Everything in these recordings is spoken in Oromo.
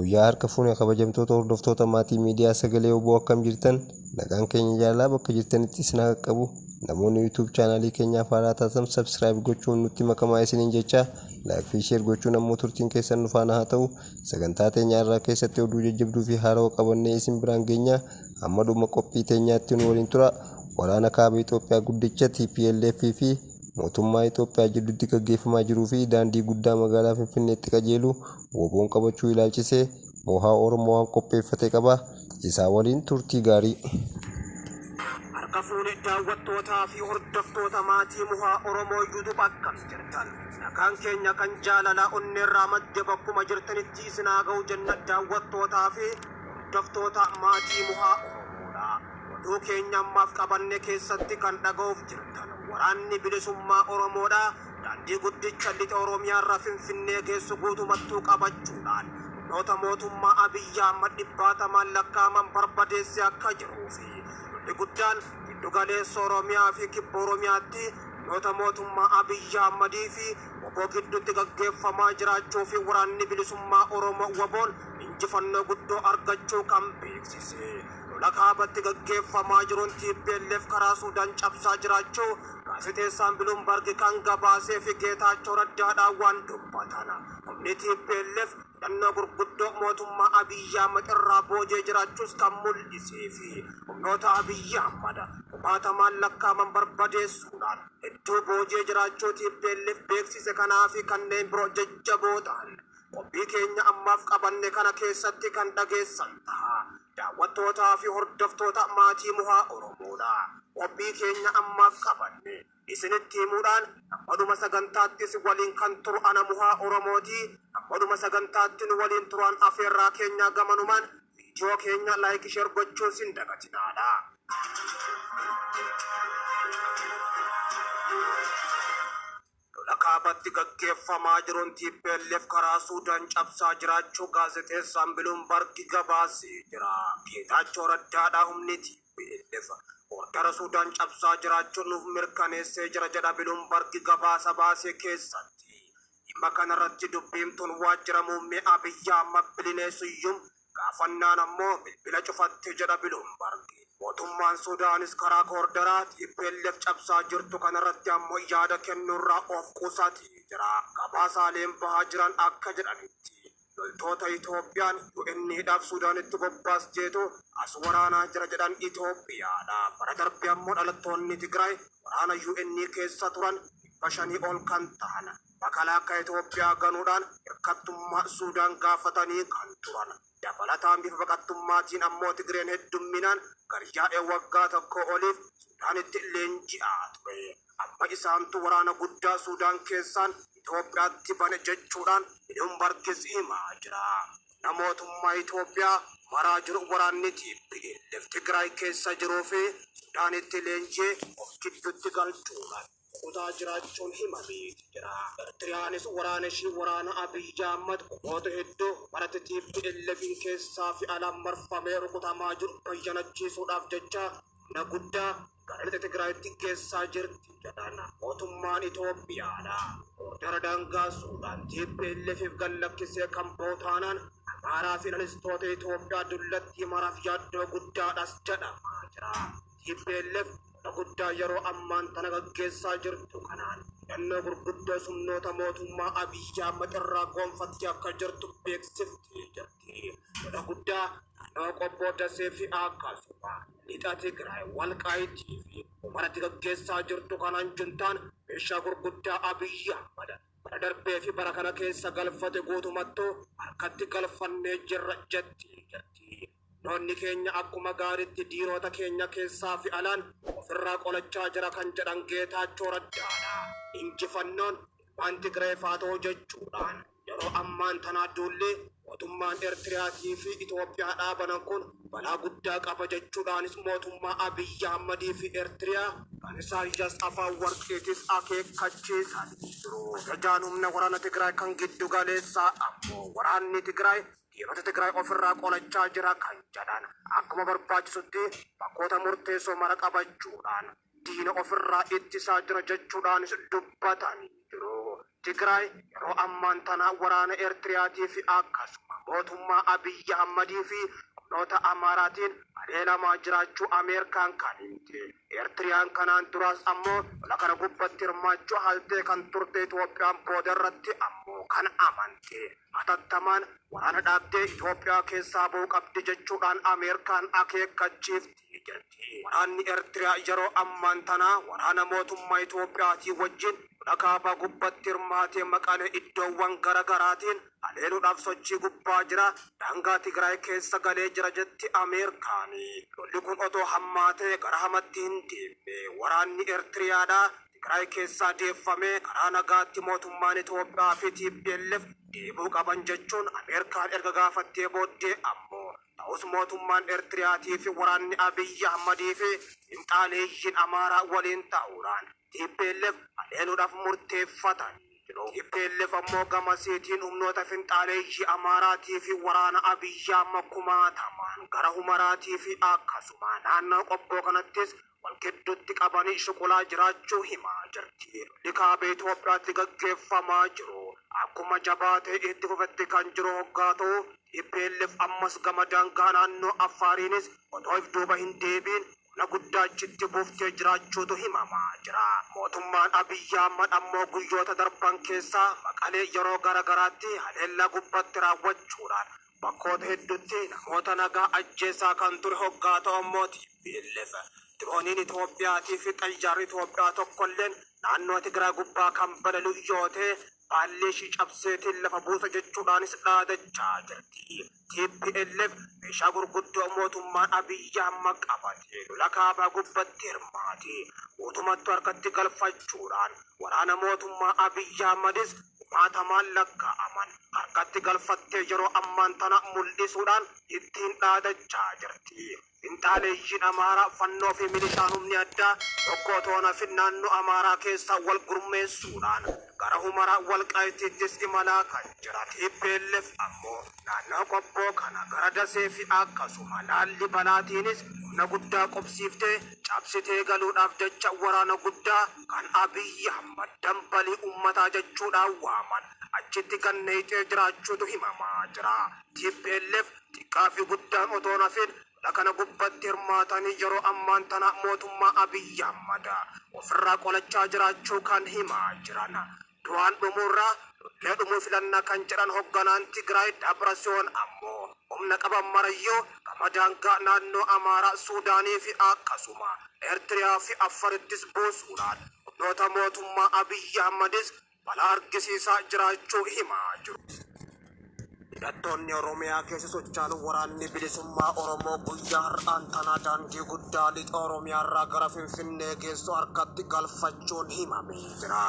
Yooyyaa harka fuune kabajamtoota hordoftoota maatii miidiyaa Sagalee Oboo, akkam jirtan? Nagaan keenya jaalala bakka jirtanitti isin haa qaqqabu. Namoonni YouTube chaanaalii keenyaaf haaraa taatan subscribe gochuun nutti makamaa isiniin jecha, like fi share gochuun ammoo turtiin keessan nu faana haa ta'u. Sagantaa teenya irraa keessatti oduu jajjabduu fi haarawaa qabannee isin biraan geenya. Hamma dhuma qophii teenyaatti nu waliin tura. Waraana kaaba Itoophiyaa guddicha TPLF fi mootummaa Itoophiyaa jidduutti gaggeeffamaa jiruu fi daandii guddaa magaalaa Finfinneetti qajeelu WBOn qabachuu ilaalchisee Mohaa Oromoo waan qopheeffate qaba. Isaa waliin turtii gaarii. Harka fuune daawwattootaa fi hordoftoota maatii Mohaa Oromoo YouTube, akkam jirtan? Nagaan keenya kan jaalalaa onneerraa madde bakkuma jirtanitti isin haa ga'u jenna, daawwattootaa fi hordoftoota maatii Mohaa Oromoodha. Oduu keenya ammaaf qabanne keessatti kan dhaga'uuf jirtan, waraanni bilisummaa Oromoodha daandii guddicha lixa Oromiyaarra Finfinnee geessu guutumattuu qabachuudhaan humnoota mootummaa Abiyyi Ahmad dhibbaatamaan lakkaa'aman barbadeessee akka jiruu fi lolli guddaan giddu galeessa Oromiyaa fi kibba Oromiyaatti humnoota mootummaa Abiyyi Ahmadii fi WBO gidduutti gaggeeffamaa jiraachuu fi waraanni bilisummaa Oromoo WBOn injifannoo guddoo argachuu kan beeksise. Lola kaabatti gaggeeffamaa jiruun TPLF karaa Suudaan cabsaa jiraachuu gaazexeessaan Bloomberg kan gabaasee fi Geetaachoo Raddaadhaan waan dubbatan. Humni TPLF hidhannoo gurguddoo mootummaa Abiyyi Ahmad irraa boojee jiraachuus kan mul'isee fi humnoota Abiyyi Ahmad kumaatamaan lakkaa'aman barbadeessuudhaan hedduu boojee jiraachuu TPLF beeksise. Kanaa fi kanneen biroo jajjaboo ta'an qophii keenya ammaaf qabanne kana keessatti kan dhageessan ta'a. Daawwattootaa fi hordoftoota maatii Mohaa Oromoodha. Qophii keenya ammaaf qabanne isinitti himuudhaan hammaduma sagantaattis waliin kan turu ana Mohaa Oromooti. Hammaduma sagantaatti nu waliin turaan afeerraa keenyaa. Gamanumaan viidiyoo keenya like, share gochuun sin dagatinaadha. Lola kaabatti gaggeeffamaa jiruun TPLF karaa Suudaan cabsaa jiraachuu gaazexeessaan Bloomberg gabaasee jira. Geetaachoo Raddaadhaa humni TPLF bordara Suudaan cabsaa jiraachuu nuuf mirkaneessee jira jedha Bloomberg gabaasa baasee keessatti. Dhimma kanarratti dubbiimtuun waajjira muummee Abiyyi Ahmad Bilinee Suyyum gaafannaan ammoo bilbila cufatte jedha Bloomberg. Mootummaan Sudaanis karaa koordaraa TPLF cabsaa jirtu kanarratti ammoo yaada kennuurraa of qusatee jira. Gabaasaaleen bahaa jiran akka jedhanitti, loltoota Itoophiyaan UN'dhaaf Sudaanitti bobbaasteetu as waraanaa jira jedhan Itoophiyaadha. Bara darbe ammoo dhalattoonni Tigraay waraana UN keessa turan 500 ol kan ta'an makalaakkaa Itoophiyaa ganuudhaan hirkattummaa Sudaan gaafatanii kan turan. Dabalataan bifa baqattummaatiin ammoo Tigreen heddumminaan garyaa'ee waggaa tokko oliif Sudaanitti leenji'aa ture. Amma isaantu waraana guddaa Sudaan keessaan Itoophiyaatti bane jechuudhaan Bloombergis himaa jira. Na mootummaa Itoophiyaa maraa jiru waraanni TPLF Tigraay keessa jiruu fi Sudaanitti leenji'ee of gidduutti galchuudhaan kutaa jiraachuun himameeti jira. Ertiriyaanis waraana ishii waraana Abiyyi Ahmad kumoota hedduu maratti TPLFin keessaa fi alaan marfamee rukutamaa jiru bayyanachiisuudhaaf jecha humna guddaa gara lixa Tigraayitti geessaa jirti jedhan mootummaan Itoophiyaadha. Bordara daangaa Suudaan TPLFif gallakkisee kan bahu taanaan Amaaraa fi lalistoota Itoophiyaa dullattii maraaf yaaddoo guddaadhas jedhamaa jira. TPLF lola guddaa yeroo ammaan tana gaggeessaa jirtu kanaan hidhannoo gurguddoo humnoota mootummaa Abiyyi Ahmad irraa goonfattee akka jirtu beeksiftee jirti. Lola guddaa naannoo Qobboo, Dasee fi akkasuma lixa Tigraay Walqaayitii fi Humaratti gaggeessaa jirtu kanaan juntaan meeshaa gurguddaa Abiyyi Ahmad bara darbee fi bara kana keessa galfate guutumattuu harkatti galfannee jirra jettee jirti. Humnoonni keenya akkuma gaariitti diinota keenya keessaa fi alaan ofirraa qolachaa jira kan jedhan Geetaachoo Raddaadha. Injifannoon ilmaan Tigireef haa ta'u jechuudhaan yeroo ammaan tanaa duulli mootummaan Eertiriyaatii fi Itoophiyaa dhaabanan kun balaa guddaa qaba jechuudhaanis mootummaa Abiyyi Ahmadii fi Eertiriyaa kan Isaayyaas Afaan Warqiitis akeekkachiisanii jiru. Ajajaan humna waraana Tigraay kan giddu galeessaa ammoo waraanni Tigraay diinota Tigraay ofirraa qolachaa jira kan jedhan, akkuma barbaachisutti bakkoota murteessoo mara qabachuudhaan diina ofirraa ittisaa jira jechuudhaanis dubbatanii jiru. Tigraay yeroo ammaan tana waraana Eertiriyaatii fi akkasuma mootummaa Abiyyi Ahmadii fi humnoota Amaaraatiin haleelamaa jiraachuu Ameerikaan kan himte. Eertiriyaan kanaan duraas ammoo lola kana gubbatti hirmaachuu haltee kan turte Itoophiyaan booda irratti ammoo kan amante. Hatattamaan waraana dhaabdee Itoophiyaa keessaa ba'uu qabdi jechuudhaan Ameerikaan akeekkachiifti jirti. Waraanni Eertiriyaa yeroo ammaan tana waraana mootummaa Itoophiyaatii wajjin lola kaabaa gubbatti hirmaatee Maqalee iddoowwan garaagaraatiin haleeluudhaaf sochii gubbaa jira. Daangaa Tigraay keessa galee jira jetti Ameerikaan. Lolli kun otoo hammaatee gara hamatti hin deemne waraanni Eertiriyaadhaa Tigraay keessaa deeffamee karaa nagaatti mootummaan Itoophiyaa fi TPLF deebuu qaban jechuun Ameerikaan erga gaafattee booddee ammoo ta'us mootummaan Eertiriyaatii fi waraanni Abiyyi Ahmadii fi finxaaleeyyiin Amaaraa waliin ta'uudhaan TPLF haleeluudhaaf murteeffatan. TPLF ammoo gamasiitiin humnoota finxaaleeyyii Amaaraatii fi waraana Abiyyi Ahmad kumaatamaan gara Humaraatii fi akkasuma naannoo Qobboo kanattis wal gidduutti qabanii shuqulaa jiraachuu himaa jirti. Lolli kaaba Itoophiyaatti gaggeeffamaa jiru akkuma jabaatee itti fufetti kan jiru hoggaa ta'u, TPLF ammas gama daangaa naannoo Affaariinis otoo if duuba hin deebiin humna guddaa achitti buuftee jiraachuutu himamaa jira. Mootummaan Abiyyi Ahmad ammoo guyyoota darban keessaa Maqalee yeroo garagaraatti haleellaa gubbatti raawwachuudhaan bakkoota hedduutti namoota nagaa ajjeesaa kan ture hoggaa ta'u ammoo TPLF dirooniin Itoophiyaatii fi xayyaarri Itoophiyaa tokkolleen naannoo Tigraay gubbaa kan balalu yoo ta'e baallee ishii cabseetiin lafa buusa jechuudhaanis dhaadachaa jirti. TPLF meeshaa gurguddoo mootummaan Abiyyi Ahmad qabate lola kaabaa gubbatti hirmaate guutumatti harkatti galfachuudhaan waraana mootummaa Abiyyi Ahmadis kumaatamaan lakkaa'aman harkatti galfattee yeroo ammaan tana mul'isuudhaan ittiin dhaadachaa jirti. Finxaaleeyyiin Amaaraa fannoo fi milishaan humni addaa tokko otoo hafin naannoo Amaaraa keessaa wal gurmeessuudhaan gara Humaraa Walqaayitiittis imalaa kan jira. TPLF ammoo naannoo Qobboo kana gara Dasee fi akkasuma Laallibalaatiinis humna guddaa qubsiiftee cabsitee galuudhaaf jecha waraana guddaa kan Abiyyi Ahmad dambalii uummataa jechuudhaan waaman achitti ganneexee jiraachuutu himamaa jira. TPLF xiqqaa fi guddaan otoo hafin lola kana gubbatti hirmaatanii yeroo ammaan tana mootummaa Abiyyi Ahmad ofirraa qolachaa jiraachuu kan himaa jiran. Du'aan dhumuurraa lollee dhumuu filannaa kan jedhan hogganaan Tigraay Dabrasiyoon ammoo humna qaban marayyuu gama daangaa naannoo Amaaraa, Suudaanii fi akkasuma Eertiriyaa fi Affarittis buusuudhaan humnoota mootummaa Abiyyi Ahmadis balaa argisiisaa jiraachuu himaa jiru. Hidhattoonni Oromiyaa keessa socho'an waraanni bilisummaa Oromoo guyyaa har'aan tanaa daandii guddaa lixa Oromiyaa irraa gara Finfinnee geessu harkatti galfachuun himamee jira.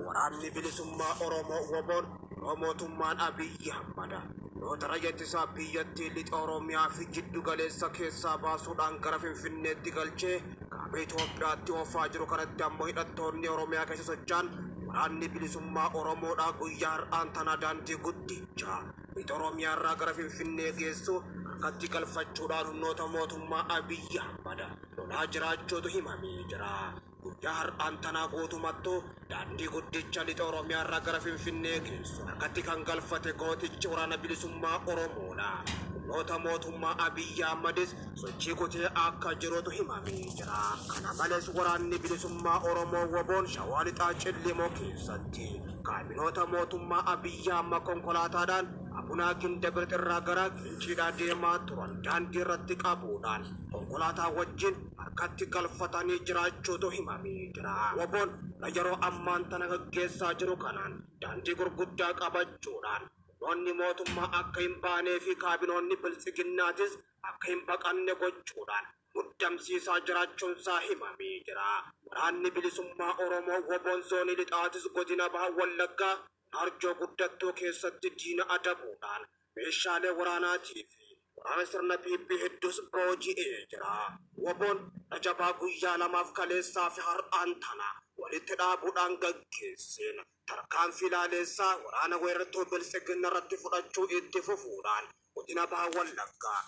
Waraanni bilisummaa Oromoo WBOn yeroo mootummaan Abiyyi Ahmad humnoota raayyaa ittisaa biyyattii lixa Oromiyaa fi jiddu galeessa keessaa baasuudhaan gara Finfinneetti galchee kaaba Itoophiyaatti oofaa jiru kanatti ammoo hidhattoonni Oromiyaa keessa socho'an waraanni bilisummaa Oromoodhaa guyyaa har'aan tanaa daandii guddicha lixa Oromiyaa irraa gara Finfinnee geessu harkatti galfachuudhaan humnoota mootummaa Abiyyi Ahmad lolaa jiraachuutu himamee jira. Guyyaa har'aan tanaa guutumattuu daandii guddicha lixa Oromiyaa irraa gara Finfinnee geessu harkatti kan galfate gootichi waraana bilisummaa Oromoodha. Humnoota mootummaa Abiyyi Ahmadis sochii kutee akka jirutu himamee jira. Kana malees waraanni bilisummaa Oromoo WBOn Shawaa Lixaa Cillimoo keessatti kaabinoota mootummaa Abiyyi Ahmad konkolaataadhaan Abunaa Gindabir irraa gara Ginciidhaa deemaa turan daandii irratti qabuudhaan konkolaataa wajjin harkatti galfatanii jiraachuutu himamee jira. WBOn yeroo ammaan tana gaggeessaa jiru kanaan daandii gurguddaa qabachuudhaan humnoonni mootummaa akka hin baanee fi kaabinoonni biltsiginnaatis akka hin baqanne gochuudhaan muddamsiisaa jiraachuunsaa himamee jira. Waraanni bilisummaa Oromoo WBOn zoonii lixaatis godina Baha Wallaggaa Arjoo guddattoo keessatti diina adabuudhaan meeshaalee waraanaatii fi waraana sirna PP hedduus booji'ee jira. WBOn jabaa guyyaa lamaaf kaleessaa fi har'aan tana walitti dhaabuudhaan gaggeesseen tarkaanfii laaleessaa waraana weerartuu biltsiginna irratti fudhachuu itti fufuudhaan godina Baha Wallaggaa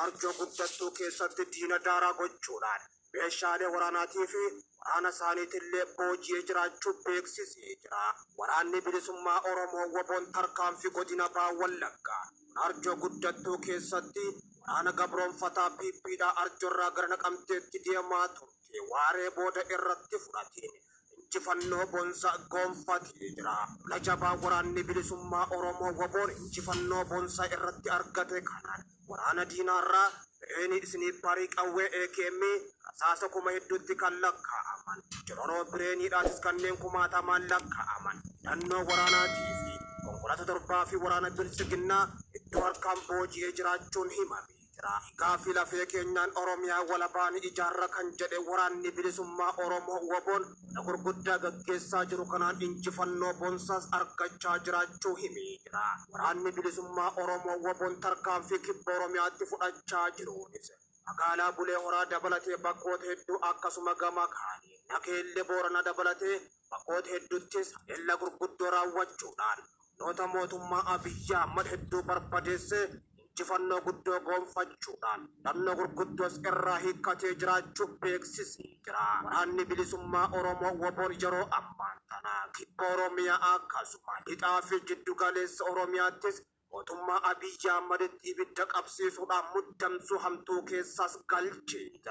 Arjoo guddattuu keessatti diina daaraa gochuudhaan Meeshaalee waraanaatii fi waraana isaaniitillee booji'ee jiraachuu beeksisee jira. Waraanni Bilisummaa Oromoo WBOn tarkaanfii godina Baha Wallaggaa Arjoo Guddattuu keessatti waraana gabroonfataa PPdhaa Arjoorraa gara Naqamteetti deemaa turte waaree booda irratti fudhateen injifannoo bonsa gonfatee jira. Lola jabaa Waraanni Bilisummaa Oromoo WBOn injifannoo bonsaa irratti argate kanaan waraana diinaarraa bireenii isniipparii qawwee AKM rasaasa kuma hedduutti kan lakkaa'aman jororoo bireeniidhaatis kanneen kumaatamaan lakkaa'aman hidhannoo waraanaatii fi konkolaataa torbaa fi waraana biltsiginnaa hedduu harkaan booji'ee jiraachuun himamee jira. Dhiigaa fi lafee keenyaan Oromiyaa walabaa ni ijaarra kan jedhe Waraanni Bilisummaa Oromoo WBOn lola gurguddaa gaggeessaa jiru kanaan injifannoo boonsaas argachaa jiraachuu himee jira. Waraanni Bilisummaa Oromoo WBOn tarkaanfii Kibba Oromiyaatti fudhachaa jiruunis magaalaa Bulee Horaa dabalatee bakkoota hedduu akkasuma gama kaaniin Nageelle Boorana dabalatee bakkoota hedduuttis haleellaa gurguddoo raawwachuudhaan humnoota mootummaa Abiyyi Ahmad hedduu barbadeessee injifannoo guddoo goonfachuudhaan hidhannoo gurguddoos irraa hiikkatee jiraachuu beeksisee jira. Waraanni Bilisummaa Oromoo WBOn yeroo ammaan tana Kibba Oromiyaa akkasuma Lixaa fi Jiddu Galeessa Oromiyaattis mootummaa Abiyyi Ahmaditti ibidda qabsiisuudhaan muddamsuu hamtuu keessaas galchee jira.